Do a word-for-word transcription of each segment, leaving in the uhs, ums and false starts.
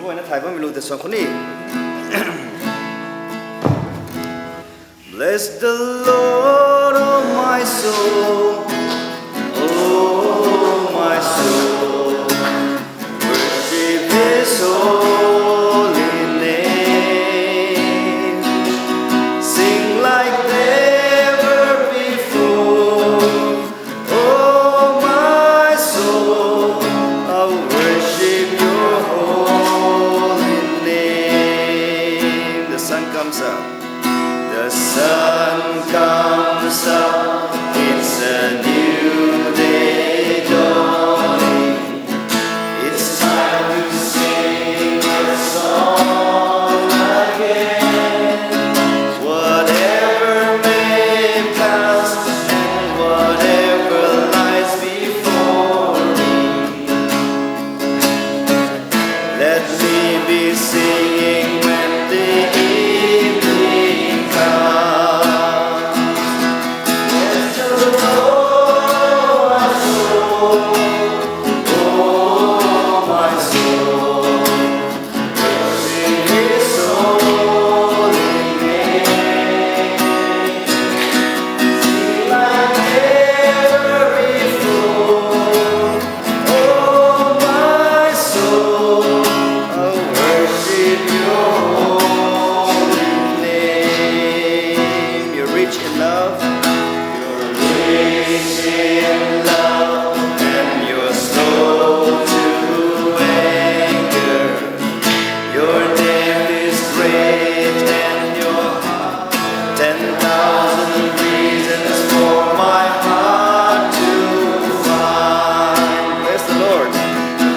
Guayna thay bammei lu ta suang khou ni. Bless the Lord, oh my soul, oh my soul, worship His holy name. Sing like never before, oh my soul, I'll worship your holy name. The sun comes up. The sun comes up. It's a new day dawning. It's time to sing a song again. Whatever may pass and whatever lies before me, let me be singing when the evening comes. Bless the Lord, my soul, oh my soul, worship His holy name. Sing like never before, oh my soul, I'll worship your holy name. You're rich in love. You're rich in love and you're slow to anger. Your name is great and your heart, ten thousand reasons for my heart to find. Bless the Lord.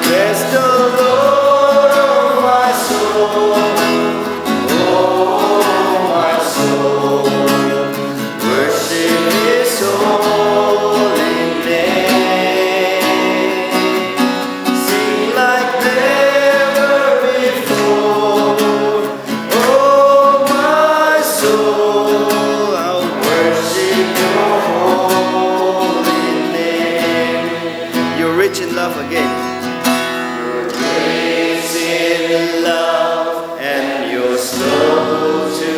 Bless the Lord, oh my soul, oh my soul, worship His holy name. Sing like never before, oh my soul, I'll worship your holy name. You're rich in love again. You're rich in love and you're slow to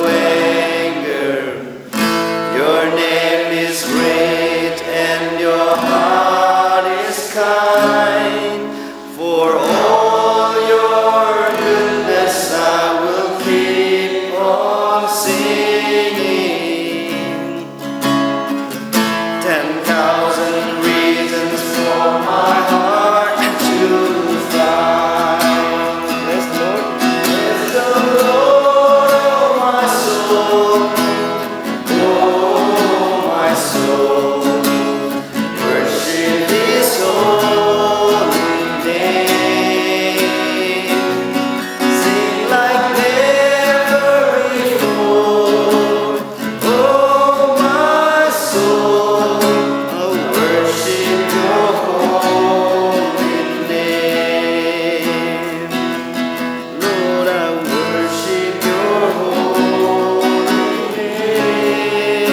anger. Your name is great and your heart is kind. For all your goodness, I will keep on singing. Ten thousand reasons for my heart to find. Bless the Lord. Bless the Lord, oh my soul, oh my soul, worship His holy name. Sing like never before, oh my soul, I'll worship your holy name. Lord, I worship your holy name.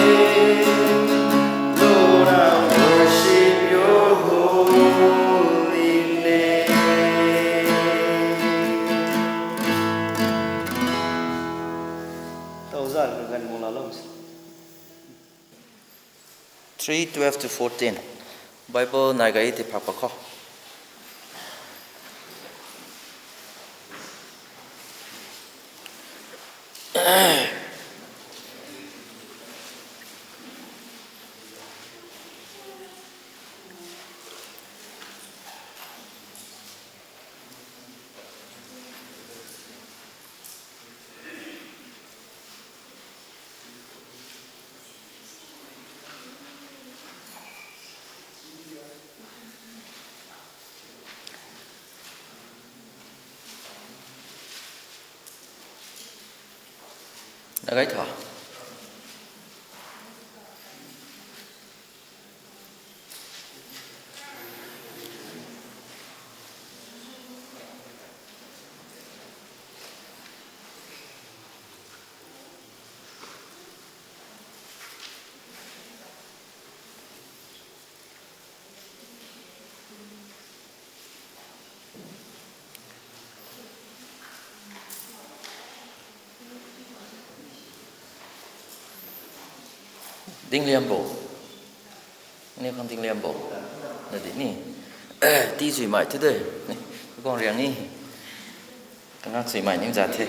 Lord, I worship your holy name. Tau zan kaganv mung laalou si. Three twelve to fourteen. Bible nai gay ti phak pa khou. Nagai tha. Dingliam bo. Ni khang Dingliam bo. Na di ni. Ti zui mai thu de. Ni, guang riang ni. Kangak zui mai ni za the.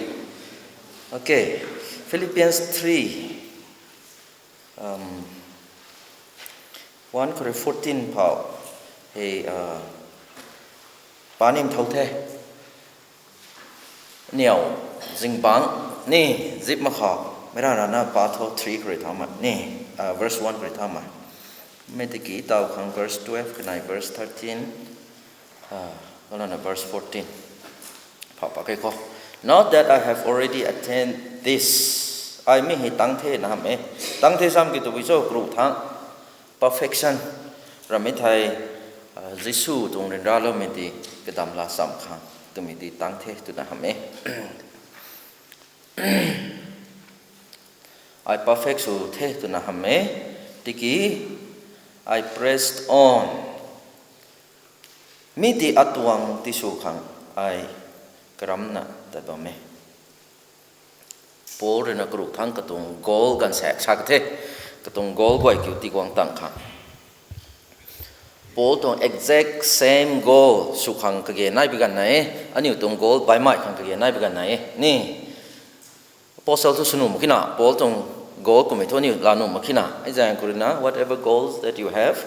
Okay. Philippians three. Um, one khou rui fourteen phau. Hei, uh, pa nim thou the. Niau, zingbangc ni zip mak khou, meic rana rana pa tho three khou rui thau mak ni, ah, verse one khou rui thau mak. Mi tiki taw khang verse twelve kanei verse thirteen, ah, kalana verse fourteen. Phau pa kei khou. Not that I have already attained this. Ai mi hei tang the na hamh e. Tang the sam ki tabui cho kru thang. Perfection. Ramei thei, ah, Jisu tuang ryanraloumei ti kadam la cham khang twmei ti tang the twna hamh e. Ai perfect sw the twna hamh e. Tiki, I pressed on. Mi ti atuang ti sw khang ai karamna tat bam e. Paul rui na karuk thang katuang goal ganv sak sa ka the, katuang goal guay kiu ti guang tang khang. Paul tuang exact same goal sw khang kage nai bi ganv nai e, aniu tuang goal baihmei khang kage nai bi ganv nai e ni. Apostle thu sw nuh mak khe na, Paul tuang goal kummei thu aniu la nuh mak khe na. Hei zaeng khou rui na, whatever goals that you have,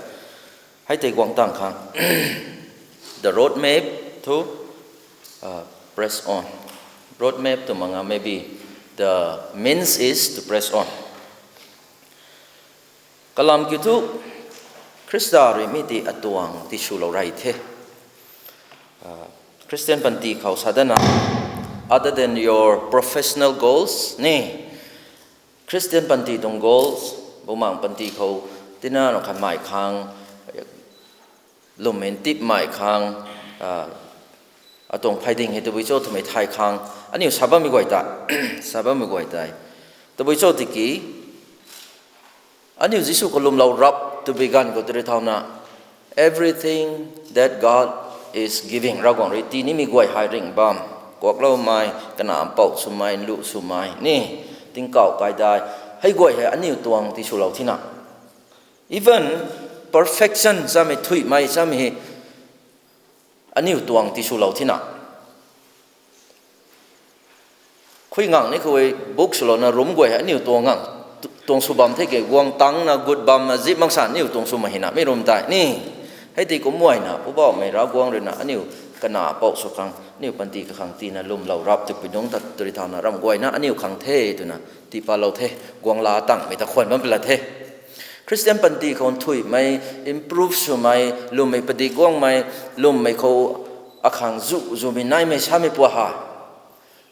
hei tei guang tang khang. The road map to, uh, press on. Road map tw mak nga, maybe the means is to press on. Kalam kiu thu, Khrista rui mi ti atuang ti swlou rey the. Ah, Christian panty khou sa dana, other than your professional goals ni, Christian panty tuang goals, bumaeng panty khou tina nang khanmei khang, lwmmei ntipmei khang, ah, atuang phey ding hei tabui cho twmei thay khang, aniu sa bammei guay ta, sa bammei guay tei. Tabui cho tiki, aniu Jisu khou lwmlou rap twbi ganv khou tiri thauna, everything that God is giving, Ravguangc rui tinimei guay hei ringh bam, kuakloumei, kana mpouh swmei, nluh swmei ni, tingkauh kaidai, hei guay hei aniu tuang ti swlou thina. Even perfection samei, thuihmei samei hei aniu tuang ti swlou thina. Khui ngang ni khui book swlouna rum guay hei aniu tuang ngang, tu-, tuang sw bam the ke, guang tangna, gut bamna, zip mak sa aniu tuang sw mak hina, mi rum tei ni. Hei ti kum muayna, Poubauhmei Ravguangc rui na aniu kana mpouh sw khang, aniu panty kakhang tina lwmlou rap twpui nungc ta tiri thauna ram guayna aniu khang the twna tipatlou the, guang la tangmei ta khwan bam pui la the. Christian panty khou nthuihmei, improve swmei, lwmmei padik guangmei, lwmmei khou akhang zu zumei naimei samei pua ha.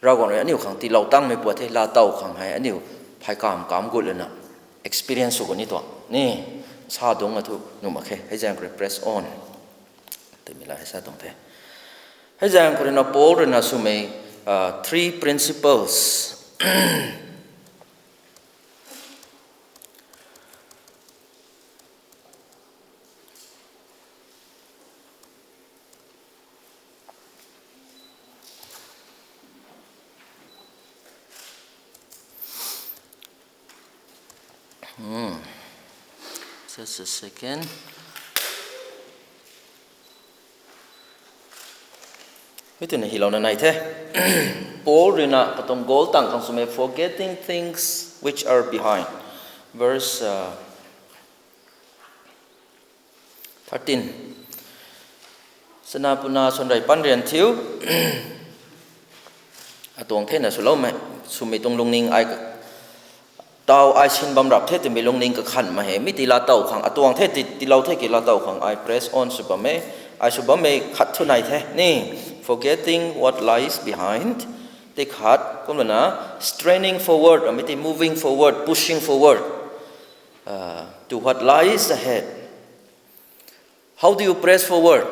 Ravguangc rui aniu khang tiilou tangmei pua the, laatow khang hei aniu phey kam kam gut lana experience sw gu ni tuang ni, sa dungc a thu nuh mak khe, hei zaeng khou rui press on twmei la hei sa tuang the. Hei zaeng khou rui na Paul rui na swmei, ah, three principles. Hmm. Just a second. Hei twna hilouna nai the. Paul rui na katuang goal tang khang swmei, forgetting things which are behind. Verse, uh, thirteen. Sana puna swan rey pan rian thiu. Atuang thena swloumei, swmei tuang lungning ai ka-, taw ai sin bam rap the twmei lungning kakhan mak he. Mi ti laatow khang, atuang the ti, tiilou the ki laatow khang ai press on sw bam e. Ai sw bam e khat thu nai the ni. Forgetting what lies behind. Ti khat, kumna, straining forward, amei ti moving forward, pushing forward, uh, to what lies ahead. How do you press forward?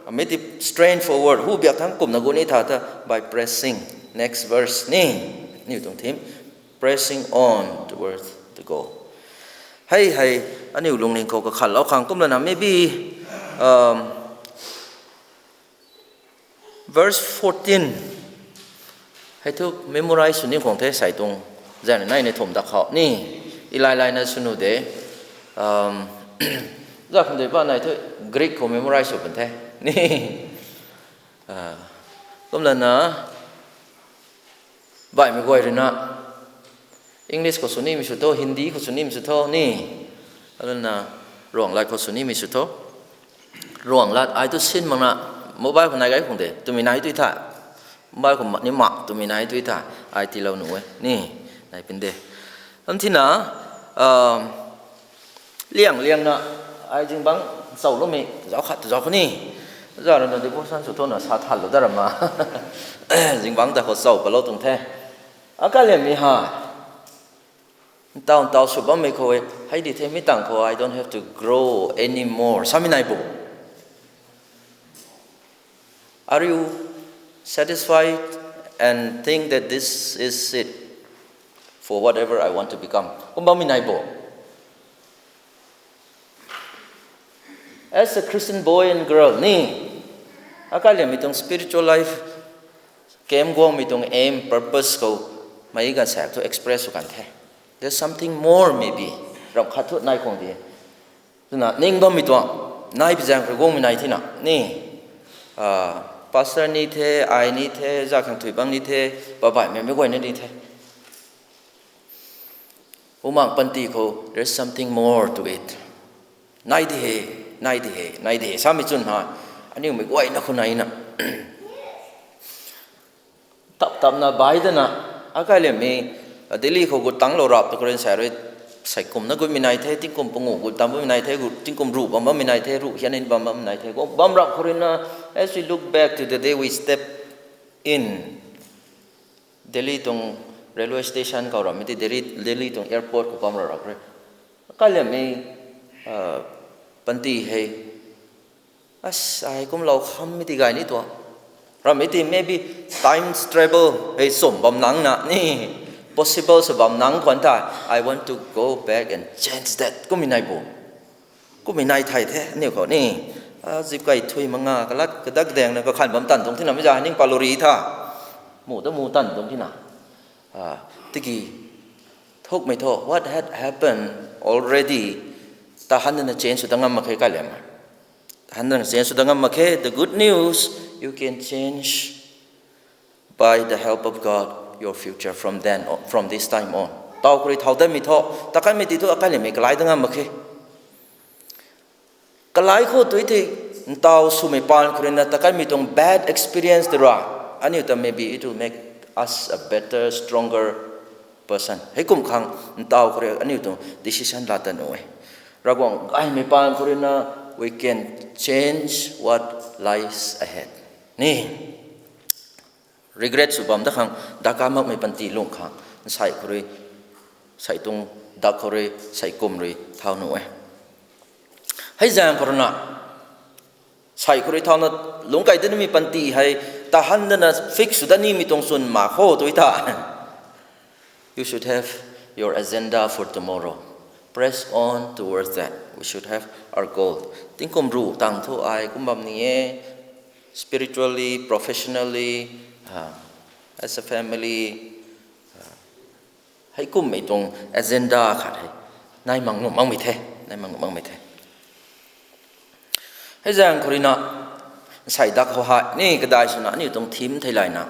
Amei ti strain forward. Hu biak thang kumna gu ni tha ta by pressing. Next verse ni. Aniu tuang theme. Pressing on towards the goal. Hei hei, aniu lungning khou kakhanlou khang kumna na, maybe, um, verse fourteen. Hei thu memorize sw ni khang the sai tuang. Zan nai ni thum dak khou ni. Ilai lai na sw nu de. Um, za khang dui pa nai thu Greek khou memorize sw pun the. Ni. Ah, kumlana baihmei guay rui na English khou sw nimei sw tho, Hindi khou sw nimei sw tho ni. Alana ruanglat khou sw nimei sw tho. Ruanglat ai tu sin makna mobile khou nai gay khang de. Twmei nai tu tha. Mobile khou ni mak twmei nai tu tha. Ai tiilou nuh e ni. Nai pin de. Am thina, um, liang liangna ai zingbangc chauloumei zauc khat zauc khat ni. Za rui na devotion sw thona sa thanlou da rama. Zingbangc ta khou chau palou tuang the. Akaliammei ha. Ntaw ntaw sw bammei khou e, hei di the mi tang khou, I don't have to grow anymore. Samei nai bo. Are you satisfied and think that this is it for whatever I want to become? Kum bammei nai bo. As a Christian boy and girl ni, akaliammei tuang spiritual life, kem guangmei tuang aim, purpose khou, mei ganv sak thu express sw kan the. There's something more maybe. Ram khat thu nai khang di. Twna ning bammei tuang, nai pi zaeng rui guangmei nai thina ni. Ah, pastor ni the, ai ni the, za khang thui bang ni the, babaihmei mei guayna ni the. Bumaengc panty khou, there's something more to it. Nai di he, nai di he, nai di he. Samei chwn ha, aniu mei guayna khou naina. Tap tapna bai dana, akaliammei, Delhi khou gut tanglou rap tu khou rui sai rui, saikumna gutmei nai the, tingkum pangu gut tam bammei nai the, tingkum ruh bam bammei nai the, ruh hian in bam bammei nai the. Kum bam rap khou rui na, as we look back to the day we step in Delhi tuang railway station khou rammei ti, Delhi, Delhi tuang airport khou bam rap rap khou rui, akaliammei, ah, panty hei, as ai kumlou khammei ti gay ni tuang. Rammei ti maybe time travel hei chum bam nangna ni, possible sw bam nang khwan tha, I want to go back and change that. Kummei nai bo. Kummei nai thay the, aniu khou ni. Ah, zip kai thui manga kalat kadak dengna kakhan bam tan tuang thina, mei za ning paluri tha. Mu ta mu tan tuang thina. Ah, tiki, thukmei thu, what had happened already, ta han dana change sw da ngam mak khe kaliam. Han dana change sw da ngam mak khe, the good news, you can change by the help of God, your future from then on, from this time on. Taw khou rui thau datmei thu, ta kanmei ti thu, akaliammei kalai da ngam mak khe. Kalai khou tu thei, ntaw swmei paan khou rui na ta kanmei tuang bad experience tei ra, aniu ta maybe it will make us a better, stronger person. Heikum khang ntaw khou rui aniu tuang decision la ta nuh e. Ravguangc gaymei paan khou rui na, we can change what lies ahead. Ni. Regret sw bam dat khang, daka makmei panty lung khang, sai khou rui, sai tuang dak khou rui, sai kum rui thau nuh e. Hei zaeng khou rui na, sai khou rui thauna lungc kai dat nimei panty hei, ta han dana fix sw dat nimei tuang chwn mak kho tu ta. You should have your agenda for tomorrow. Press on towards that. We should have our goal. Tingkum ruh tang thu ai kum bam ni e, spiritually, professionally, ah, as a family, ah, heikummei tuang agenda khat hei nai mang nuh makmei the, nai mang nuh makmei the. Hei zaeng khou rui na, sai dak khou hei ni kadai swna aniu tuang theme theilayna,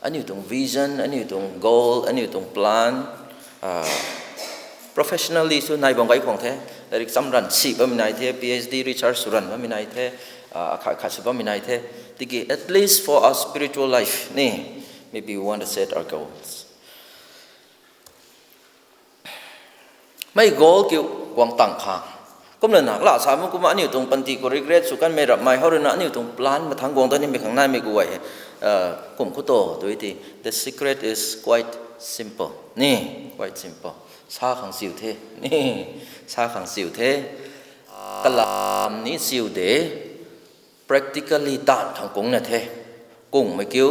aniu tuang vision, aniu tuang goal, aniu tuang plan, ah, professionally sw nai bam gay khang the, lairik cham ranv si bammei nai the, PhD research sw ranv bammei nai the, ah, akhat khat sw bammei nai the. Tiki at least for our spiritual life ni, maybe we want to set our goals. Mei goal kiu guang tang khang. Kumna na la sa mu kumna aniu tuang panty khou regret sw kanmei rapmei hou rui na aniu tuang plan mathangc guang dat nimei khang naimei guay, ah, kum khou tu tu ti. The secret is quite simple. Ni, quite simple. Sa khang chiu the. Ni, sa khang chiu the. Kalam ni chiu de. Practically taanv khang kungna the. Kungmei kiu.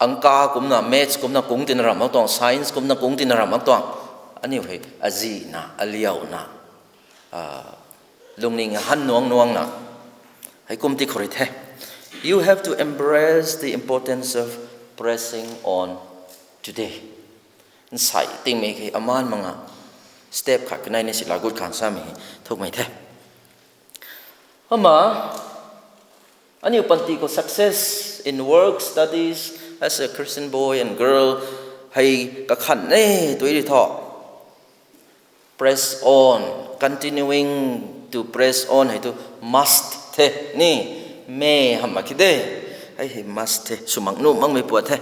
Angka kumna, maths kumna kung tina ram mak tuang, science kumna kung tina ram mak tuang. Aniu hei azihna, aliauna, ah, lungning han nuang nuangna, heikum ti khou rui the. You have to embrace the importance of pressing on today. Nsai tingmei khe amaan manga. step khat kanei ni si lagut khang samei hei thukmei the. Ama, aniu panty khou success in work, studies, as a Christian boy and girl, hei kakhan e tui ri tho. Press on, continuing to press on hei tu must the ni, may hamh mak ki de. Hei hei must the, swmang nuh makmei puat the.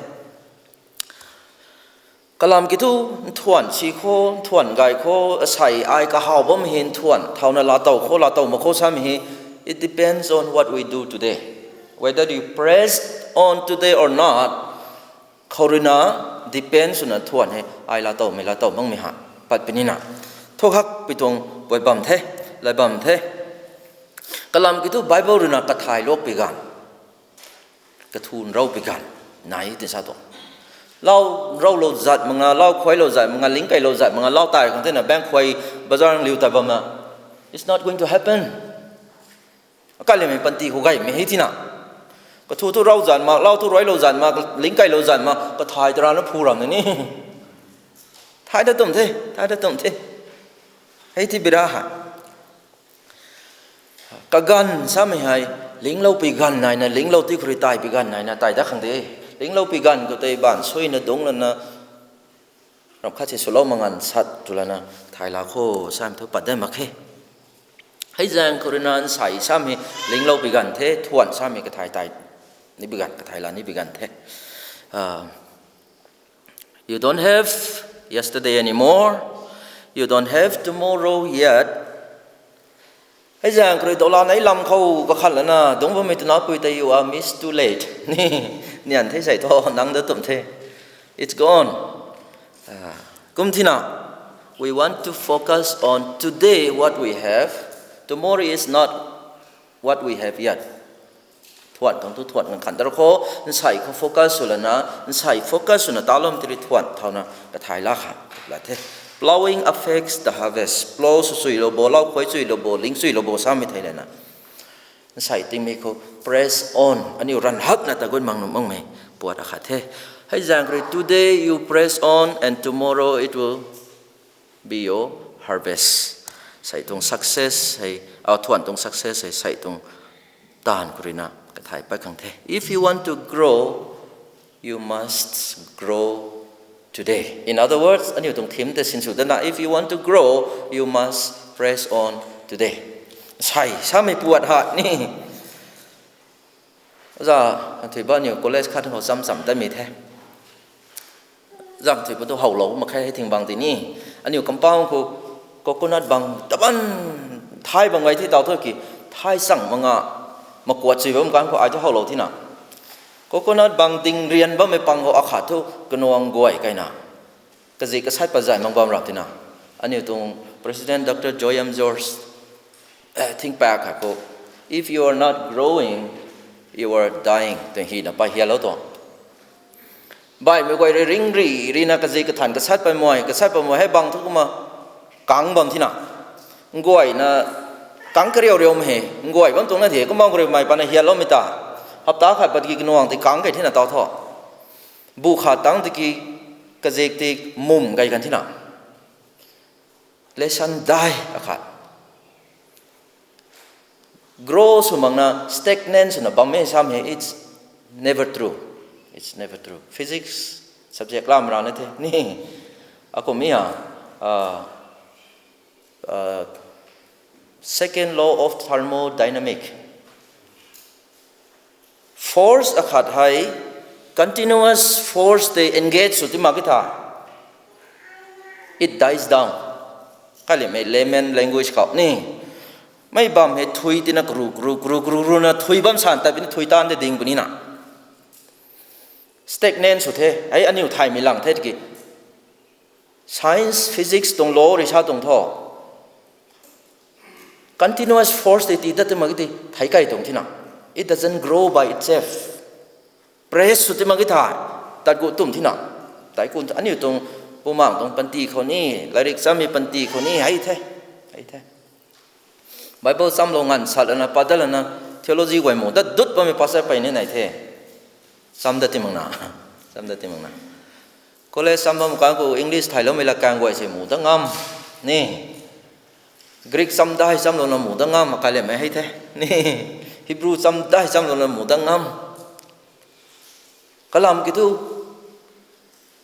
Kalam ki thu, nthuan si khou, nthuan gay khou, asei ai kahaw bam hei nthuan thauna laatow khou, laatow mak khou samei hei, it depends on what we do today. Whether you press on today or not, khou ruina depend swna nthuan hei ai laatowmei, laatow makmei ha pat puni na. Thu hak pi tuang puai bam the, lay bam the. Kalam ki thu Bible ruina kathai lak pi ganv, kathu nrau pi ganv nai ti sa tuang. Lau nraulou zat mak nga, lau khuailou zat mak nga, ling keilou zat mak nga, lau tai khang thena bank khuai bazar liu ta bam na. It's not going to happen. Akalimei panty khou gaymei hei tina, kathu thu rau zat mak, lau thu ruailou zat mak, ling keilou zat mak, kathai tarana phu ram na ni. Thai da tum the, thai da tum the. Hei ti bira ha. Kaganv samei hei, lingloupui ganv naina, linglou ti khou rui taipui ganv naina tai dat khang de. Lingloupui ganv khou tei baanv suina dungc lana, ram khat si swlou mak nganv sat tu lana, thay la kho samei thu pat dat mak khe. Hei zaeng khou ruina nsei samei, lingloupui ganv the, thuan samei kathai tai, nipui ganv, kathai la nipui ganv the. You don't have yesterday anymore. You don't have tomorrow yet. Hei zaeng khou rui dola nei lam khou kakhat lana dungc bammei twna pui tei, you are miss too late. Ni, nian the sei thu, nang da tum the. It's gone. Kum thina, we want to focus on today what we have. Tomorrow is not what we have yet. Thuan khang thu thuan khang khan dar khou, nsei khou focus sw lana, nsei focus swna talom tiri thuan thauna kathai la kha la the. Plowing affects the harvest. Plow sw chuilou bo, lau khuai chuilou bo, ling chuilou bo samei thei lana, nsei tingmei khou press on, aniu ranv hakna ta gut mak nuh makmei puat akhat the. Hei zaeng khou rui today you press on and tomorrow it will be your harvest. Sei tuang success hei, thuan tuang success hei sei tuang taanv khou ruina kathai pat khang the. If you want to grow, you must grow today. In other words, aniu tuang theme tei sinsw dana, if you want to grow, you must press on today. Sei samei puat ha ni. Za, thui ba aniu college khat khou cham cham tamei the. Zang thui pa tu howlou mak khe hei thing bang ti ni. Aniu compound khou coconut bang taban thay bam gay thi tau thu ki, thay chang mak nga, makuat chui bam kan khou ai thu howlou thina. Coconut bang ding rian bammei pang khou akhat thu kanuang guay kaina, kazi kasat pat zay mak bam rap tina. Aniu tuang President Doctor Joyam George, thingpak khat khou, if you are not growing, you are dying, twna hina pa hialou tuang. Baihmei guay rui ringri rina kazi kathan kasat pat mei, kasat pat mei hei bang thu kumna kang bam thina. Nguayna kang kariu riumei hei, nguay bam tuang na the, kumna kariumei pana hialoumei ta. Hapta khat pat ki kanuang ti kang kei thina tau thu. Bu khat tang tiki kazik ti mum kai kan thina. Lesson dai akhat. Grow sw makna stagnant swna bammei sam hei, it's never true. It's never true. Physics subject lam rana the ni. Akum ia, second law of thermodynamic. Force akhat hei, continuous force tei engage sw ti mak ki tha, it dies down. Kalimei layman language khou ni, mei bam hei thui tina kru kru kru kru kru na thui bam san tat puni, thui tan de ding puni na. Stagnant sw the hei, aniu thaymei lang the tiki, science physics tuang law rui sa tuang thu, continuous force tei ti dat ti mak ki ti thei kai tuang thina. It doesn't grow by itself. Press sw ti mak ki tha, tat gu tum thina. Tai kun aniu tuang, pumang tuang panty khou ni, lairik chammei panty khou ni hei the, hei the. Bible chamlou nganv sat lana, pat dat lana, theology guay mu dat dut bammei pastor pey ni nai the. Cham dat ti mak na, cham dat ti mak na. College cham bam kan khou English thayloumei la kang guay se mu dat ngam. Ni, Greek chamdai chamlouna mu dat ngam, akai lemei hei the. Ni, Hebrew chamdai chamlouna mu dat ngam. Kalam kiu thu,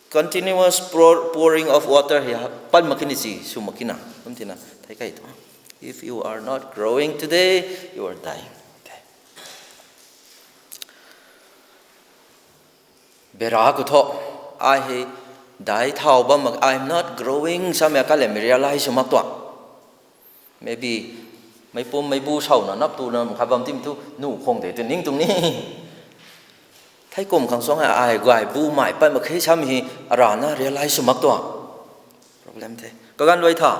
continuous pour-, pouring of water hi pat mak khe ni si, sw mak khe na. Kum tina, thei kai thu. If you are not growing today, you are dying. Bera khou thu, ai hei dai thau bam mak, I am not growing, samei akai lemei realize sw mak tuang. Maybe, meipum meibu sauna nap tuna kha bam tim thu, nu khang de tw ning tuang ni. Thei kum khang suang hei ai gay bu mai pat mak khe samei hei, arana realize sw mak tuang. Problem the. Kaganv luai tha.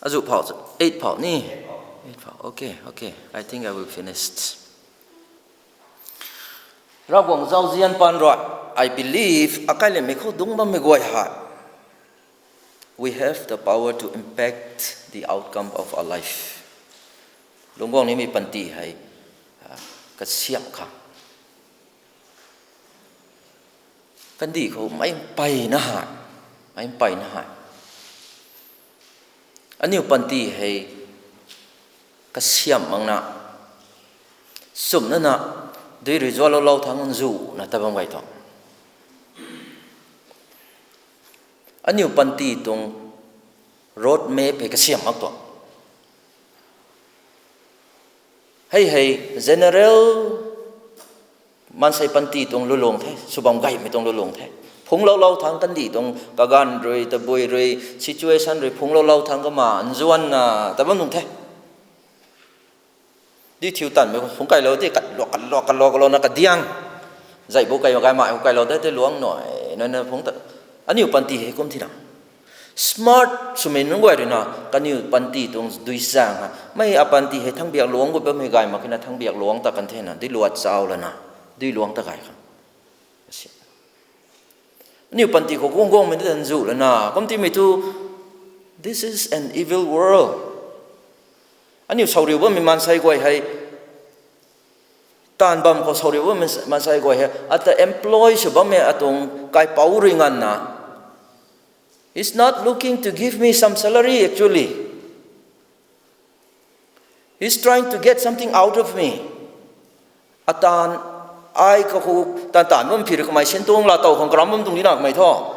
Azu phau, eight phau ni. Eight phau. Okay, okay. I think I will finish. Ravguangc zauzian pan rui, I believe, akai lemei khou dungc bammei guay hei, we have the power to impact the outcome of our life. Lungc guang nimei panty hei, ah, kasiam khang. Kandih khou meic mpeyna hei, meic mpeyna hei, aniu panty hei kasiam makna, sumna na, dui rui zualou lou thangc nzuna ta bam gay tuang. Aniu panty tuang road map hei kasiam mak tuang. Hei hei general maansei panty tuang lulung the, sw bam gaymei tuang lulung the. Phungclou lou thangc kandih tuang kaganv rui, tabui rui, situation rui phungclou lou thangc kumna nzuanna ta bam tuang the. Di thiu tanmei phungc kailou di, katlou, katlou, katlou, katlouna kadiang. Zai bu kai, kaimei khou kailou de, tei luang nai, nai, nai phungc ta. Aniu panty hei kum thina. Smart swmei nunc guay ruina, kaniw panty tuang dui zaeng ha. Mei apanty hei thangbiak luang gut bammei gay mak khe na thangbiak luang ta kan thena, dui luat chau lana, dui luang ta gay khang. Aniu panty khou guang guangmei ta nzu lana, kum timei thu, this is an evil world. Aniu sauriu bammei maansei guay hei, taanv bam khou sauriu bammei maansei guay hei, ata employ sw bammei atuang kaipouc rui nganvna, he's not looking to give me some salary actually. He's trying to get something out of me. Ataanv, ai kakhou taanv taanv bam phi rui kamei sintuang laa tow khang karam bam tuang dina kamei thu.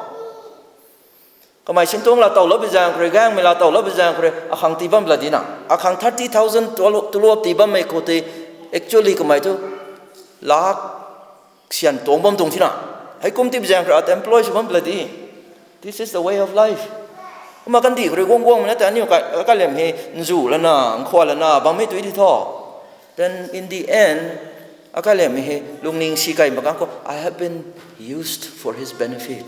Kamei sintuang laa tow lou bi zaeng khou rui, gaengmei laa tow lou bi zaeng khou rui, akhang tii bam la dina. Akhang thirty thousand tuluap tii bammei khou tei, actually kamei thu lakh syan tuang bam tuang thina. Heikum tii bi zaeng khou rui ata employ sw bam la di. This is the way of life. Kumna kandih khou rui guang guangmei na ta aniu kai, kailem hei nzu lana, nkhua lana bammei tu di thu. Then in the end, akailem hei lungning si kai mak khang khou, I have been used for his benefit.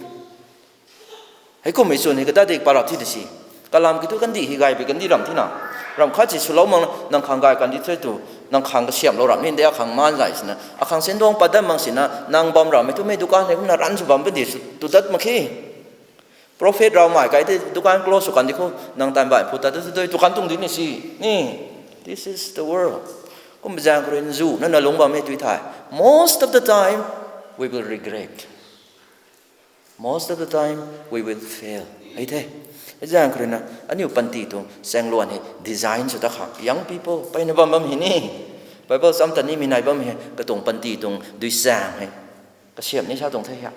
Heikummei chwn hei kata di parap thi di si. Kalam kiu thu kandih hei gay bi kandih ram thina. Ram khat si swlou mak nang khang gay kandih the tu, nang khang kasiamhlou ram ni de akhang maan zay sina. Akhang sinduang pat dat mak sina, nang bam rammei twmei dukan hei kumna run sw bam pi di sw tu dat mak khe. Prophet raumei kai tei dukan close sw kan di khou, nang tan bai phu tat tu dui tu kan tuang di ni si. Ni, this is the world. Kum zaeng khou rui nzu na na lungc bammei tu thei. Most of the time, we will regret. Most of the time, we will fail. Hei the. Hei zaeng khou rui na, aniu panty tuang chaengluan hei design sw ta khang. Young people, mpeyna bam bam hei ni. Bible cham ta nimei nai bam hei, katuang panty tuang dui zaeng hei. Kasiam ni sa tuang the hia.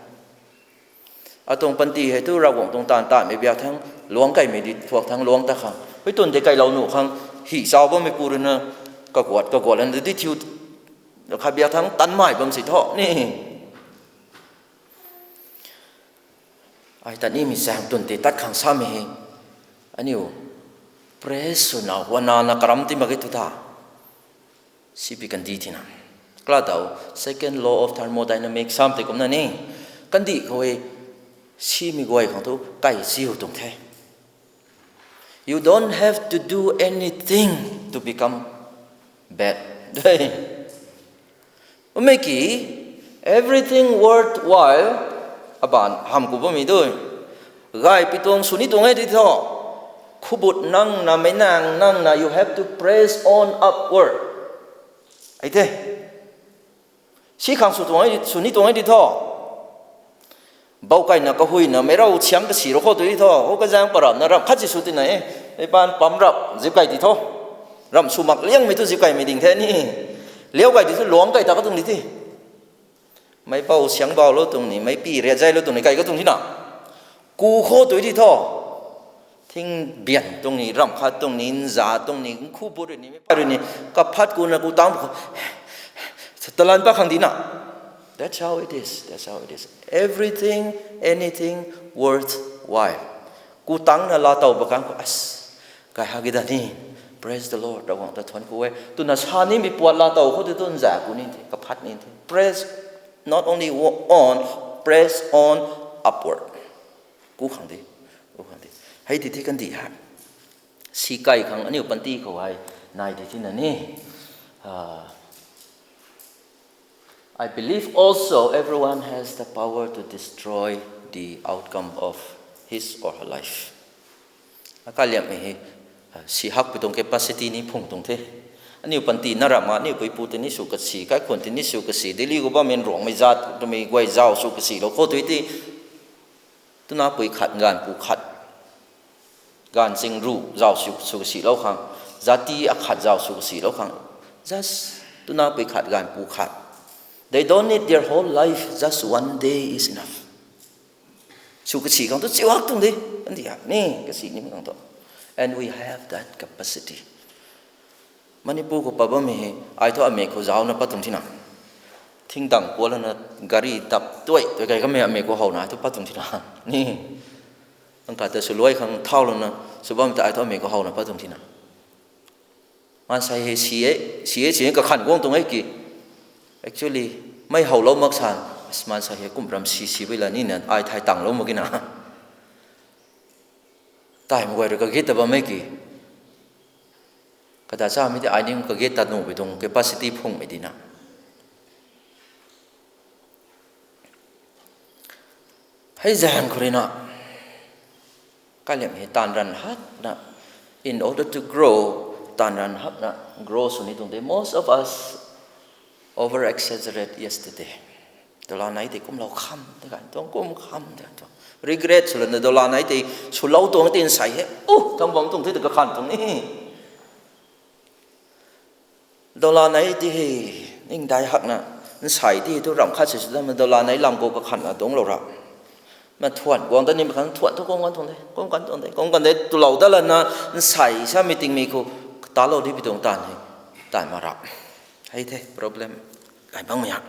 Atuang panty hei tu Ravguangc tuang taanv tatmei biak thangc luang kaimei di thuak thangc luang ta khang. Hui twn tei kailou nuh khang, hi chau bammei pu rui na, kaguat, kaguat lan di thiu, kha biak thangc tanmei bam si thu ni. Ai ta nimei zaeng twn tei tat khang samei hei. Aniu praise swna, huanna na karam ti mak ge tu ta. Sipi kandih thina. Kala dau, second law of thermodynamics sam tei kumna ni. Kandih khou hei, simei guay khang thu, kai siu tuang the. You don't have to do anything to become bad. Umei ki, everything worthwhile, aban ham ku bammei dui. Gay pi tuang sw ni tuang e di thu. Khubut nang na, meic nang nang na, you have to press on upward. Ai the. Si khang sw tuang e, sw ni tuang e di thu. Bou kaina kahuina meic rau siang kasi rou khou tu di tho, o kazaeng parapna ramh khat si sw tina e. Meic paan pam rap zip kai di tho. Ramh sw mak liangmei tu zip kaimei ding the ni. Liau kai di thu luang kai ta katuang di the. Meic bou siang boulou tuang ni, meic pi riat zailou tuang ni kai katuang thina. Ku khou tu di tho. Thing bian tuang ni, ramh khat tuang ni, nza tuang ni, nkhu but rui ni, meic pat rui ni, kaphat kuna ku tang khou, talan pat khang di na. That's how it is. That's how it is. Everything, anything worthwhile. Ku tangna laa tow ba kan khou, as, kai ha ki da ni. Praise the Lord, Ravguangc ta thuan ku e. Twna sa nimei puat laa tow khou tu tu nza ku ni the, kaphat ni the. Press not only on, press on upward. Ku khang di, ku khang di. Hei di the kandih ha. Si kai khang aniu panty khou hei nai di thina ni. Ah, I believe also everyone has the power to destroy the outcome of his or her life. Akaliammei hei, ah, si hakpui tuang capacity ni phung tuang the. Aniu panty na ramh a, aniu puipu tini sw kasi, kaikhun tini sw kasi, Delhi khou bammei Ruangmei zat twmei guay zau sw kasilou khou tu ti. Twna pui khat, gaanv pu khat, gaanv ching ruh zau sw, sw kasilou khang, zati akhat zau sw kasilou khang, just twna pui khat, gaanv pu khat. They don't need their whole life, just one day is enough. Sw kasi khang tu chiu hak tuang de, kandih hak ni, kasi nimei khang tu. And we have that capacity. Manipur khou pat bammei hei, ai thu amei khou zauna pat tuang thina. Thingdang kualana gari tap tuai, tuai kai kamei amei khou howna ai thu pat tuang thina. Ni, ang kata swluai khang thaulouna, sw bam ta ai thu amei khou howna pat tuang thina. Maansei hei si e, si e, si e, kakhan guang tuang e ki. Actually, mei howlou mak san, as maansei hei kum ram si, si bei la nina, ai thai tanglou mak kina. Taimei guay rui kagit ta bammei ki. Kata chamei ti ai ning kagit tat nuhpui tuang capacity phungmei dina. Hei zaeng khou rui na, kaliam hei taanv ranv hakna, in order to grow, taanv ranv hakna grow sw ni tuang de. Most of us over exaggerate yesterday. Dola nei tei kumlou kham de kan tuang, kum kham de kan tuang. Regret swlana dola nei tei swlou tuang ti nsei hei, uh, thang bam tuang the ta kakhan tuang ni. Dola nei ti hei, ningdai hakna, nsei ti hei tu ramh khat si sw dam, dola nei lam khou kakhanna dungclou ra. Ma thuan guang dat nimei khang thuan thu kum kan tuang de, kum kan tuang de, kum kan de, twlou dat lana, nsei samei tingmei khou, talou dipui tuang taanv hei, taanv ma rap. Hei the, problem, kai bangmei ha.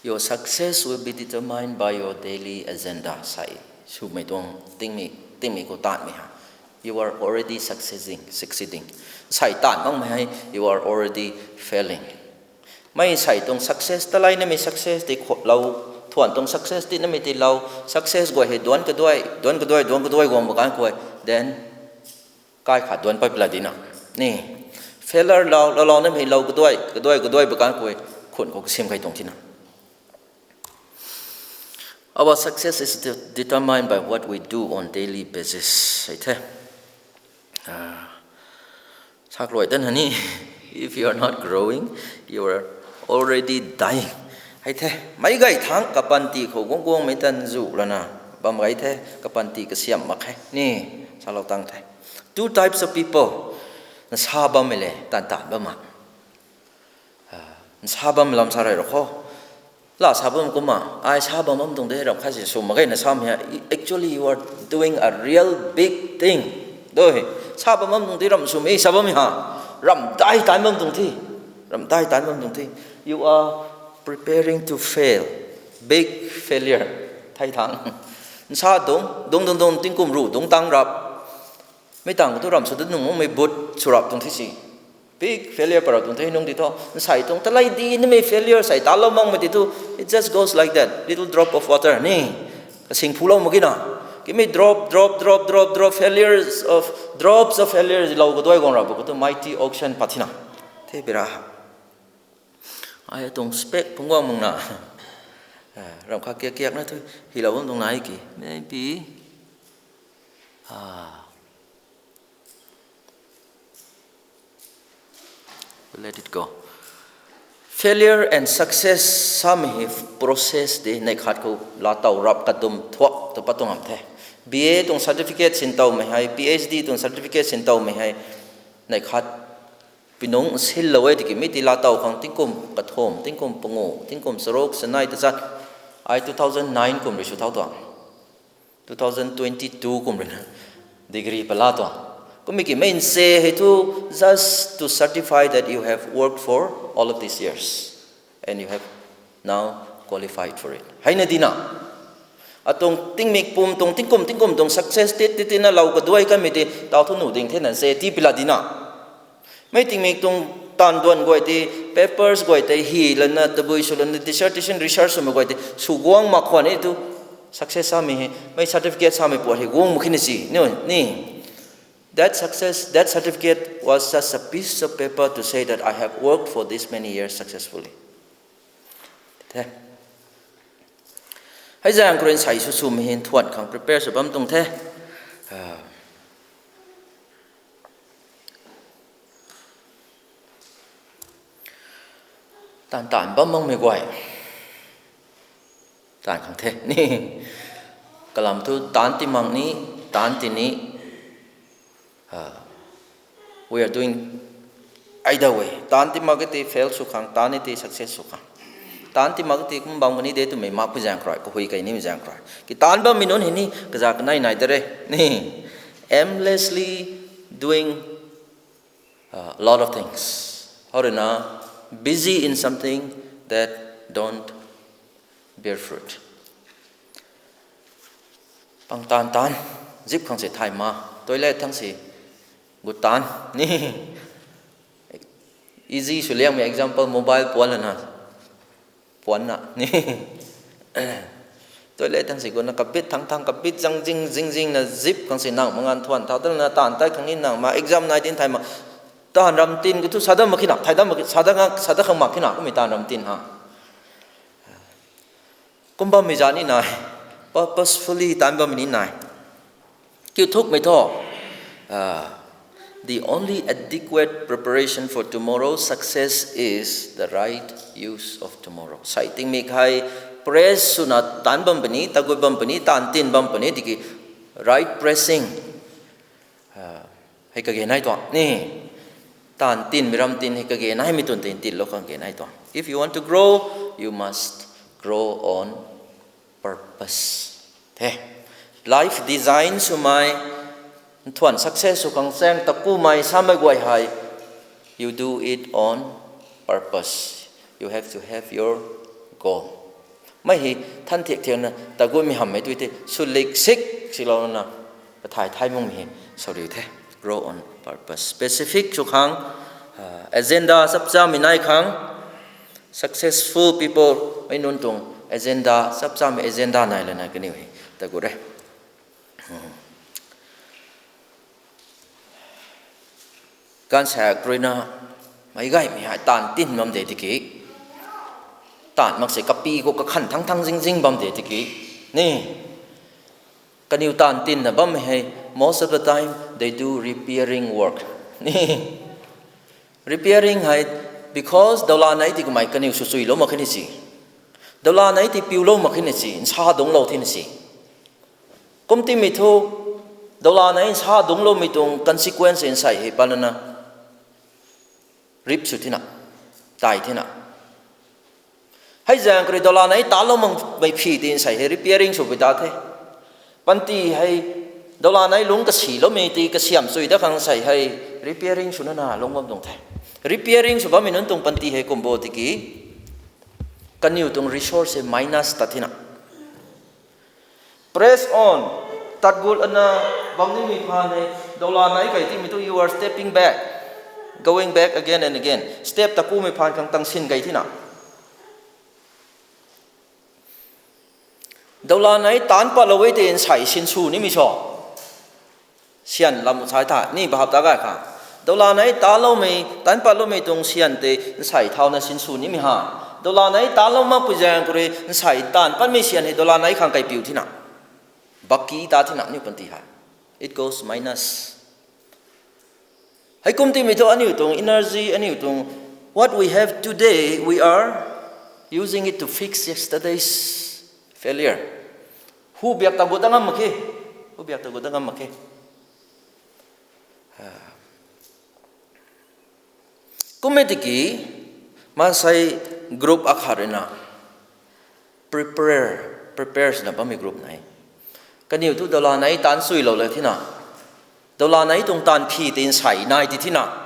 Your success will be determined by your daily agenda. Sai swmei tuang tingmei, tingmei khou taanvmei ha. You are already succeeding, succeeding. Sai taanv bangmei hei, you are already failing. Mei sai tuang success, talei namei success tei khutlou, thuan tuang success ti namei tei lou, success guay hei duanc kaduai, duanc kaduai, duanc kaduai guang ba kan kuay, then kai khat duanc pat pla dina. Ni, failure lou, lou, lou namei lou kaduai, kaduai, kaduai ba kan kuay, khun khou kasim kai tuang thina. Our success is de-, determined by what we do on daily basis. Hei the. Ah, sakluai tan hani, if you are not growing, you are already dying. Hei the, meic gay thangc kapanty khou guang guangmei tan zu lana, bam gay the, kapanty kasiam mak khe, ni, salou tang the. Two types of people, nsa bammei le, taanv taanv bam ma. Ah, nsa bam lam sa rey rou khou. La sa bam kumna, ai sa bam bam tuang de, ramh khat si sw mak gayna sa mi ha. Actually, you are doing a real big thing. Dui, sa bam bam tuang de, ramh swmei sa bammei ha. Ramh dai taanv bam tuang the. Ramh dai taanv bam tuang the. You are preparing to fail. Big failure. Thei thangc. Nsa dungc, dungc, dungc, dungc, tingkum ruh dungc tang rap. Mei tang khou tu ramh sw dat nung makmei but sw rap tuang the si. Big failure pat rap tuang the nung di thu. Nsei tuang talei di nimei failure sei talou makmei di thu. It just goes like that. Little drop of water ni. Kasing phulou mak kina. Kimei drop, drop, drop, drop, drop, failures of, drops of failures lou kaduai guang rap khou tu mighty ocean pat thina. The bira ha. Ai atuang spec phungc guang mak na. Ah, ramh khat kiak kiakna thu, hilou bam tuang nai ki. Maybe. Ah. Let it go. Failure and success samei hei process de, neih khat khou laatow rap kadum thuak tu pat tuang am the. B A tuang certificate sin towmei hei, P H D tuang certificate sin towmei hei, neih khat pinung silou e tiki mi ti laatow khang tingkum kathum, tingkum pangu, tingkum charuk, sanei tachat. Ai two thousand nine kum rui sw thau tuang. Two thousand twenty-two kum rui na degree pala tuang. Kummei ki main se hei thu just to certify that you have worked for all of these years and you have now qualified for it. Hei na dina. Atuang tingmik pum tuang tingkum tingkum tuang success tit tit tina lou kaduai kanmei ti tau thu nu ding the na se ti pila dina. Mei tingmik tuang taanv duan guay tei, papers guay tei, hi lana, tabui sw lana, dissertation, research swmei guay tei, sw guang mak khwan e tu, success samei hei, mei certificate samei puat hei guang mak khe ni si, ni, ni. That success, that certificate was just a piece of paper to say that I have worked for this many years successfully. The. Hei zaeng khou rui nsei sw swmei hei nthuan khang prepare sw bam tuang the. Ah. Taanv taanv bam makmei guay. Taanv khang the ni. Kalam thu taanv ti mak ni, taanv ti ni. Ah, we are doing either way. Taanv ti mak e ti fail sw khang, taanv ni ti success sw khang. Taanv ti mak e ti kum bam kani de twmei makpui zaeng khou rui, kahui kei nimei zaeng khou rui. Ki taanv bammei nunc hei ni, kazat kanei nai ta re. Ni, aimlessly doing uh, a lot of things. Hou rui na, busy in something that don't bear fruit. Pang taanv taanv, zip khang si thay ma, toilet thang si gut taanv, ni. Easy sw liangmei example, mobile puan lana, puan na, ni. Toilet thang si gut na, kabit thang thang, kabit zang zing, zing zing na, zip khang si nang mangan thuan, thau tana taanv tai khang ni nang ma, exam nai din thay ma, taanv ram tin khou thu sa dat mak khe na, thay dat mak khe, sa dat khang, sa dat khang mak khe na, kummei taanv ram tin ha. Kum bammei zat ni nai, purposefully taanv bammei ni nai. Kiu thukmei thu, ah, the only adequate preparation for tomorrow's success is the right use of tomorrow. Sei tingmik hei press swna taanv bam puni, tagut bam puni, taanv tin bam puni, tiki right pressing, ah, hei kage nai tuang ni. Taanv tinmei ram tin hei kage naimei tun tin tinlou khang kage nai tuang. If you want to grow, you must grow on purpose. The. Life design swmei, nthuan success sw khang chaeng takumei samei guay hei, you do it on purpose. You have to have your goal. Mei hei than thiak thiakna tagummei hammei tui tei, sw lik sik silou na, kathay thay makmei hei, sorry the, grow on purpose. Specific sw khang, ah, agenda chapchamei nai khang, successful people, mei nunc tuang agenda, chapchamei agenda nai lana kaniw hei tagut e. Gaanvsaekc rui na, meic gaymei hei taanv tin bam de tiki, taanv mak se kapi khou kakhan thang thang zing zing bam de tiki, ni, kaniw taanv tinna bammei hei, most of the time, they do repairing work. Ni, repairing hei, because daula nei ti kamei kaniw sw chuilou mak khe ni si. Daula nei ti piulou mak khe ni si, nsa dungclou the ni si. Kum timei thu, daula nei nsa dungcloumei tuang consequence nsei hei pat lana, rip sw thina, tai thina. Hei zaeng khou rui daula nei talou makmei phi ti nsei hei repairing swpui ta the. Panty hei daula nei lungc kasiloumei ti kasiam chui dat khang nsei hei repairing swna na lung bam tuang the. Repairing sw bammei nunc tuang panty hei kum bo tiki, kaniw tuang resource hei minus tat thina. Press on, tat gut lana bam nimei phaan hei, daula nei kai timei thu you are stepping back, going back again and again. Step takumei phaan khang tang sin kai thina. Daula nei taanc patlou e tei nsei sinsw nimei sw. Syan lam sai tha, ni bahap ta gay khang. Daula nei taloumei, taanc patloumei tuang syan tei nsei thauna sinsw nimei ha. Daula nei talou makpui zaeng khou rui nsei taanc patmei syan hei daula nei khang kaipiu thina. Baki ta thina aniu panty hei. It goes minus. Heikum timei thu aniu tuang energy, aniu tuang what we have today, we are using it to fix yesterday's failure. Hu biak ta gut da ngam mak khe. Hu biak ta gut da ngam mak khe. Kum e tiki, maansei group akhat rui na prepare, prepare swna bammei group nai. Kaniw thu dola nai taanc suilou le thina. Dola nai tuang taanv phi tei nsei nai ti thina.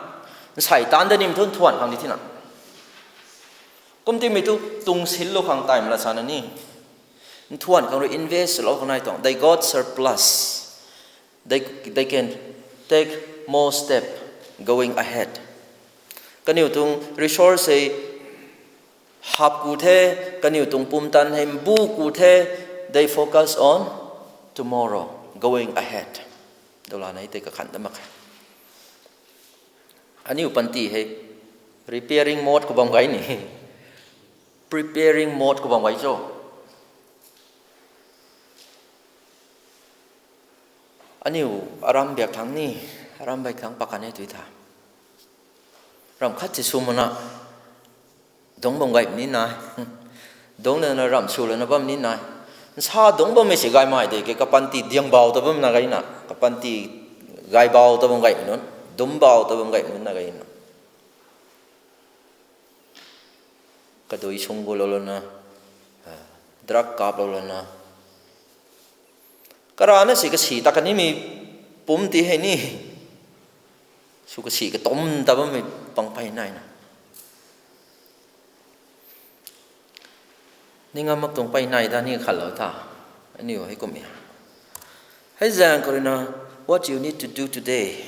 Nsei taanc da nim thu nthuan khang di thina. Kum timei thu tuang sinlou khang time la sana ni. Nthuan khang rui invest lou khang nai tuang. They got surplus. They, they can take more step going ahead. Kaniw tuang resource hei hap ku the, kaniw tuang pumtan hei mbu ku the, they focus on tomorrow, going ahead. Dola nai tei kakhan da mak khe. Aniu panty hei repairing mode khou bam gay ni. Preparing mode khou bam gay cho. Aniu aram biak thangc ni, aram biak thangc pakan e tui tha. Ram khat si sw mana, dungc bam gay ni nai. Dungc lana ram sw lana bam ni nai. Nsa dungc bammei si gaymei de ke, kapanty diang bau ta bam na gay na, kapanty gay bau ta bam gay nunc, dum bau ta bam gay nunc na gay na. Kadui sung gu lou lana, drug kap lou lana. Karana si kasi ta kanimei pumc ti hei ni. Sw kasi katum ta bammei pang pey nai na. Ni ngam mak tuang pey nai da ni khat lou tha. Aniu hei kum e. Hei zaeng khou rui na, what you need to do today.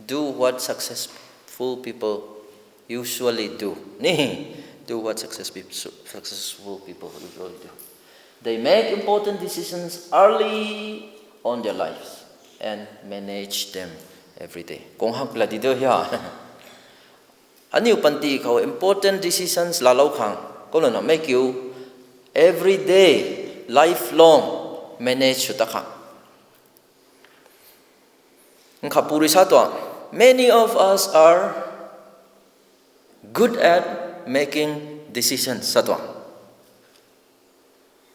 Do what successful people usually do. Ni, do what success peop-, successful people usually do. They make important decisions early on their lives and manage them every day. Kung hak la di do hia. Aniu panty khou important decisions laalou khang, kum lana mei kiu everyday, lifelong manage sw ta khang. Nkha puri sa tuang, many of us are good at making decisions sa tuang,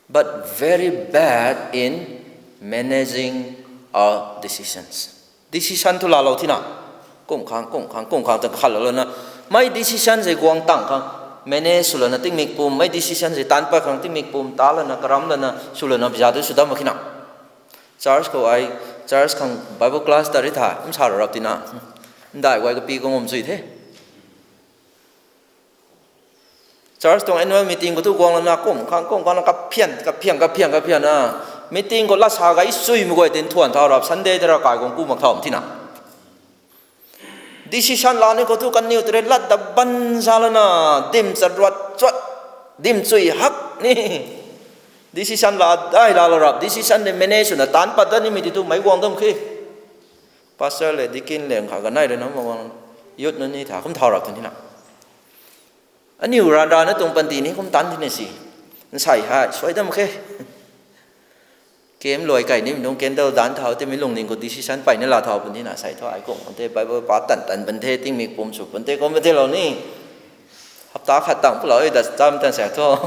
but very bad in managing our decisions. Decision thu laalou thina, kum khang, kum khang, kum khang ta khat lou lana, mei decision zei guang tang khang, manage sw lana tingmik pum, mei decision zei taanc pat khang tingmik pum ta lana, karam lana, sw lana biza tu sw dam mak khe na. Church khou ai, church khang Bible class ta ri tha, kum sa rap tina. Ndai guay kapi kung um chui the. Church tuang annual meeting khou tu guang lana kum khang, kum khang na kaphian, kaphian, kaphian, kaphian na. Meeting khou lasa gay chui mei guay tin thuan thau rap, Sunday ta ra kai guang ku mak thau thina. Decision lani khou tu kaniw tei lat da ban sa lana, dim charuat chuat, dim chui hak ni. Decision la dai laalou rap, decision ni manage swna taanc pat da nimei ti tu mei guang dam khe. Pastor le, deacon le, nkha kanei le na ma guang, youth nunc ni tha, kum thau rap tu ni na. Aniu ranv rana tuang panty ni kum taanc tina si. Nsei hei suai dam khe. Kem luai kai nimei nung candle dan thau timei lungning khou decision peyna laa thau puni na, sai thu ai kum pun the, Bible pa tan tan pun the, tingmik pum sw pun the, kum pun the lou ni. Hapta khat tang pulou e, da cham tan sa thu.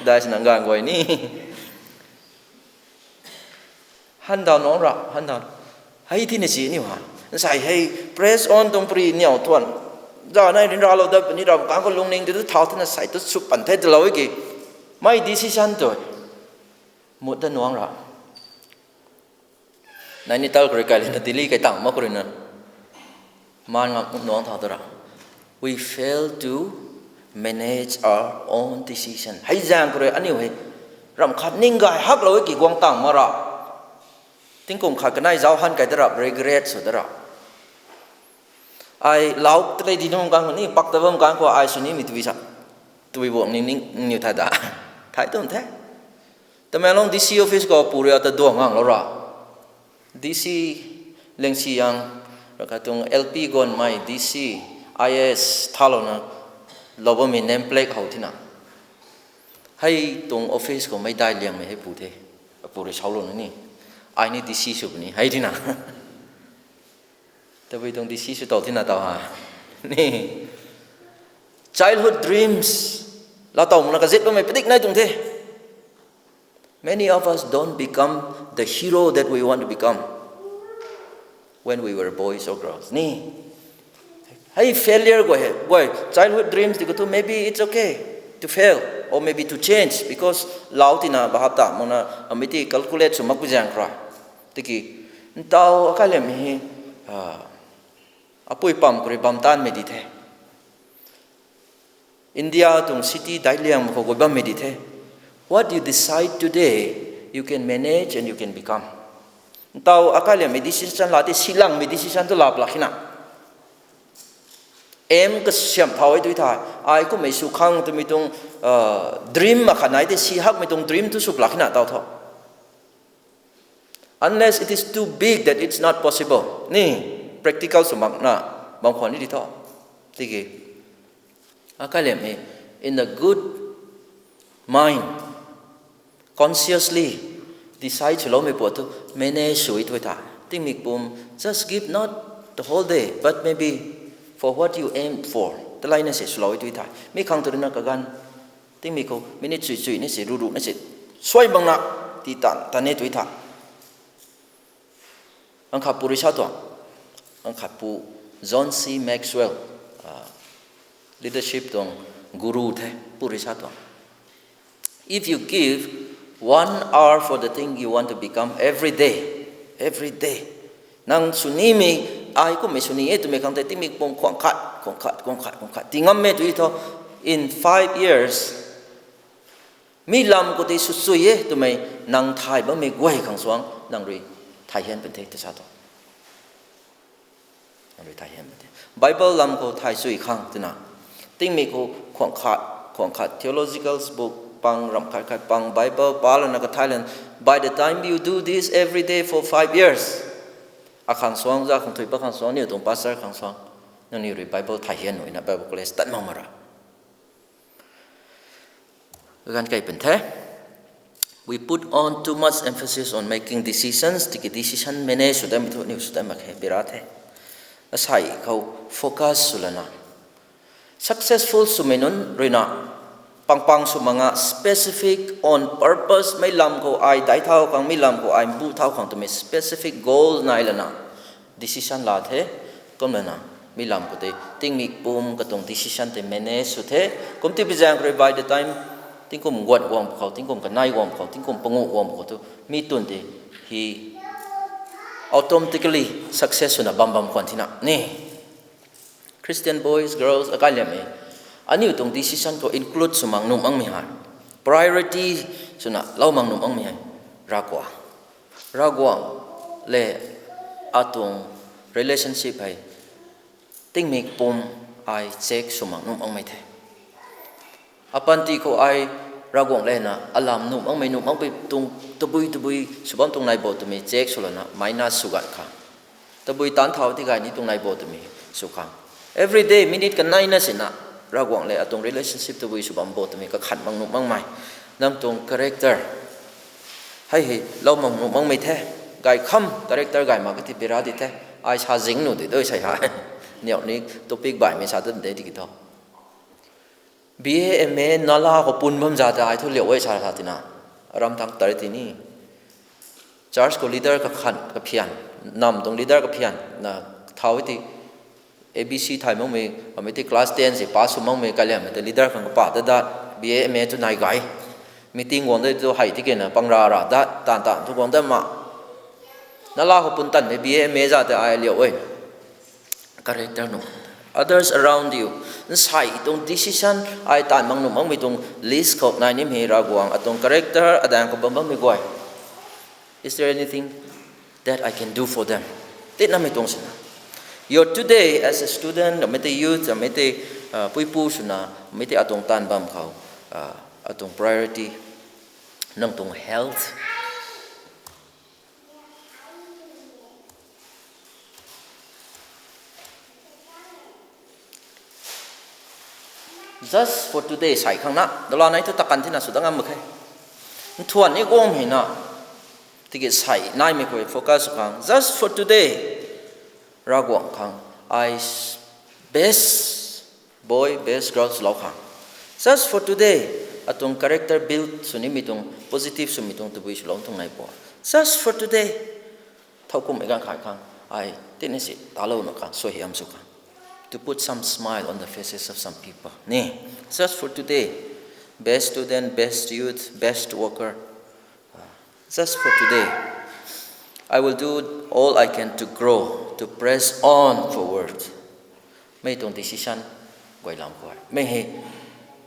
Dai sina ganv guay ni. Han daw nung ra, han daw. Hei tina si aniu ha. Nsai hei press on tuang pri niw thuan. Za nai rin ralou dat puni ram kang khou lungning ti tu thau tina sai tu sw pan the twlou e ki. Mei decision tu. Mut da nuang ra. Nainital khou rui kai lana Delhi kai tang mak khou rui na. Man ngam nuang thau tu ra. We fail to manage our own decision. Hei zaeng khou rui aniu hei ram khat ning gay haklou e ki guang tang mak ra. Tingkum khat kanei zauc han kai da ra, regret sw da ra. Ai lau talei di nung kang khou ni pak ta bam kang khou ai sw nimei tui sa. Tui buang ning ning niw thay da. Thay tum the. Tamenglong D C office khou pu rui ata duang nganglou ra. D C Lengsi Yang, ra kha tuang L P Gonmei, D C, I A S thalouna, lou bammei name plaque how thina. Hei tuang office khou mei dai liangmei hei pu the. Apu rui saulouna ni. Ai ni D C sw puni, hei thina. Tabui tuang D C sw tau thina tau ha. Ni. Childhood dreams la taw makna kazit bammei padik nai tuang the. Many of us don't become the hero that we want to become when we were boys or girls ni. Hei failure guay hei guay childhood dreams di khou thu maybe it's okay to fail or maybe to change because lau tina bahap ta makna amiti calculate sw mak pu zaeng khra. Tiki ntaw akai lam hi apui pam khou rui bam tanmei di the. India tuang city daic liang khou guay bammei di the. What you decide today, you can manage and you can become. Ntaw akai liammei decision la tei silangmei decision tu lap lak hina. Aim kasiam thau e tui thai. Ai kummei sw khang twmei tuang dream makhat nai tei si hakmei tuang dream tu sw lak hina taw tho. Unless it is too big that it's not possible ni, practical sw makna bam khwan ni di tho. Tiki akai liammei in a good mind, consciously decide swloumei puat tu manage sw e tui thai. Tingmik pum, just give not the whole day but maybe for what you aim for, talaina se swlou e tui thai. Mi khang tu ruina kaganv tingmik khou minute chui chui ni se, ru ru ni se, suai bangna ti tan tan e tui thai. Angkhat pu rui sa tuang, angkhat pu John C Maxwell, leadership tuang guru the, pu rui sa tuang, if you give one hour for the thing you want to become every day, every day, nang swnimei, ai kummei swni e twmei khang tei tingmik pum khwang khat khwang khat khwang khat khwang khat ti ngammei tui tho, in five years mi lam khou tei swchui e twmei nang thay bammei guay khang suang nang rui thay hian pun the ta sa tuang. Nang rui thay hian pun the. Bible lam khou thay chui khang twna, tingmik khou khwang khat khwang khat theological book pang, ramh khat khat pang, Bible pa lana kathay lan, by the time you do this every day for five years, akhang suang, za khang thui pa khang suang, niw tuang pastor khang suang, nangniw rui Bible thay hian nuina Bible college tat mak mara. Ganv kei pun the. We put on too much emphasis on making decisions, tiki decision manage sw dam thu niw sw dam mak khe bira the. Asei khou focus sw lana, successful swmei nunc ruina pangpang sw manga specific on purpose, mei lam khou ai dai thau khang, mi lam khou ai mbu thau khang twmei specific goal nai lana decision la the. Kum lana mi lam khou tei tingmik pum katuang decision tei manage sw the. Kum ti pi zaeng khou rui by the time tingkum guat guang pwkhou, tingkum kanei guang pwkhou, tingkum panguh guang pwkhou tu mi tun tei hi automatically success swna bam bam khwan thina ni. Christian boys, girls akai liammei, aniu tuang decision khou include sw mak nuh makmei hei, priority swna lou mak nuh makmei hei, Ravguangc, Ravguangc le atuang relationship hei tingmik pum ai check sw mak nuh makmei the. Apanty khou ai Ravguangc le na alam nuh makmei nuh makmei tuang tabui tabui sw bam tuang nai bo twmei check sw lana minus sw gat khang, tabui taanc thau ti gay ni tuang nai bo twmei sw khang, everyday minute kaneina sina Ravguangc le atuang relationship tabui sw bam bo twmei kakhan mak nuh makmei, nang tuang character hei hei lou mak nuh makmei the. Gay kham character gay mak kati bira di the. Ai sa zing nuh di dui sei hei, niw ni topic baihmei sa tan de tiki thu, B A M A nala khou pun bam za ta ai thu liau e sa sa tina, aram thang tar tini, church khou leader kakhan kaphian, nam tuang leader kaphian na thau ti, A B C thay makmei amei ti class ten se pass sw makmei kaliammei ta leader khang kapa ta dat, B A M A tu nai gay, meeting guang de tu hei tikena pangra ra dat, taanv taanv thu guang dat ma, nala khou pun tanmei B A M A za ta ai liau e. Character nuh, others around you, nsei tuang decision ai taanv mak nuh makmei tuang list khou nai nimei Ravguangc atuang character adaeng khou bam bammei guay, is there anything that I can do for them? Tinamei tuang sina, your today as a student, amei tei youth, amei tei puipu swna, amei tei atuang taanv bam khou, atuang priority, nang tuang health, just for today sei khang na dala nai thu takan thina sw da ngam mak khe. Nthuan ni guangmei na, tiki sei naimei khou focus sw khang, just for today, Ravguangc khang ai best boy, best girls lou khang. Just for today, atuang character build sw nimei tuang, positive swmei tuang tabui swlou tuang nai bo. Just for today. Thowkumhmei ganv khat khang, ai tina si talouna khang, suaihiam sw khang. To put some smile on the faces of some people. Ni, just for today, best student, best youth, best worker. Just for today, I will do all I can to grow, to press on forward. Mei tuang decision guay lam khou mei hei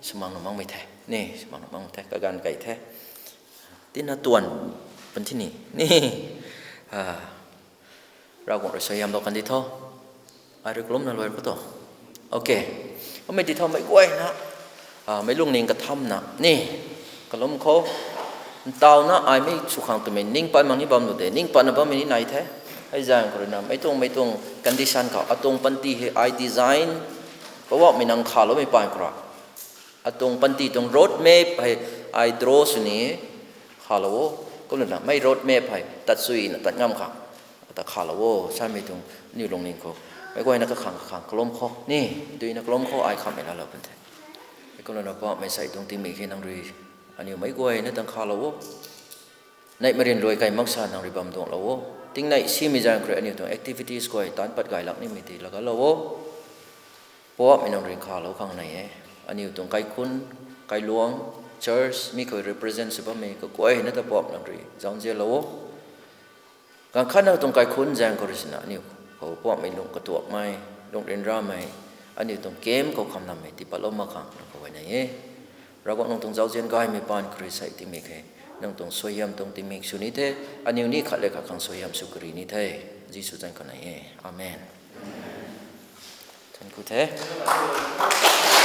swmang nu makmei the, ni, swmang nu makmei the, kaganv kei the. Tina tuan pun thi ni, ni. Ravguangc rui suaihiam lou kan di tho. Ai rui kalumna luai khou tu. Okay. Kummei di tho meic guayna, meic lungning kathamna ni, kalum khou. Ntauna ai mei sw khang twmei ning pat mak ni bam lu de, ning patna bammei ni nai the. Hei zaeng khou ruina meic tuang, meic tuang condition khou, atuang panty hei ai design, Poubauhmei nang khaloumei paan khou ra, atuang panty tuang road map hei ai draw sw ni khalou o. Kumlana mei road map hei tat suina tat ngam khang ata khalou o samei tuang aniu lungning khou, meic guayna kakhang kakhang kalum khou ni, duina kalum khou ai khamhmei laalou pun the. Kumlana Poubauhmei sei tuang tingmik khe nang rui aniu meic guayna tang khalou o. Neihmei ryanluai kai maksa nang rui bam duanglou o. Tingnei simei zaeng khou rui aniu tuang activities guay taanc pat gay lak nimei ti lagatlou o. Poubauhmei nang rui khalou khang nai e. Aniu tuang kaikhunc, kailuang, church mi khou represent sw bammei kaguayna ta Poubauhmei nang rui zauzianlou o. Ganv khatna tuang kaikhunc zaeng khou rui sina aniu khou Poubauhmei lung katuakmei, lung ryanramei, aniu tuang camp khou khamlammei tiipatlou mak khang nang khou ai nai e. Ravguangc nang tuang zauzian gaymei paan khou rui sei tingmik khe, nang tuang suaihiam tuang tingmik sw ni the, aniu ni khat le khat khang suaihiam sw kari ni the. Jisu zanc khou nai e. Amen. Thank you the.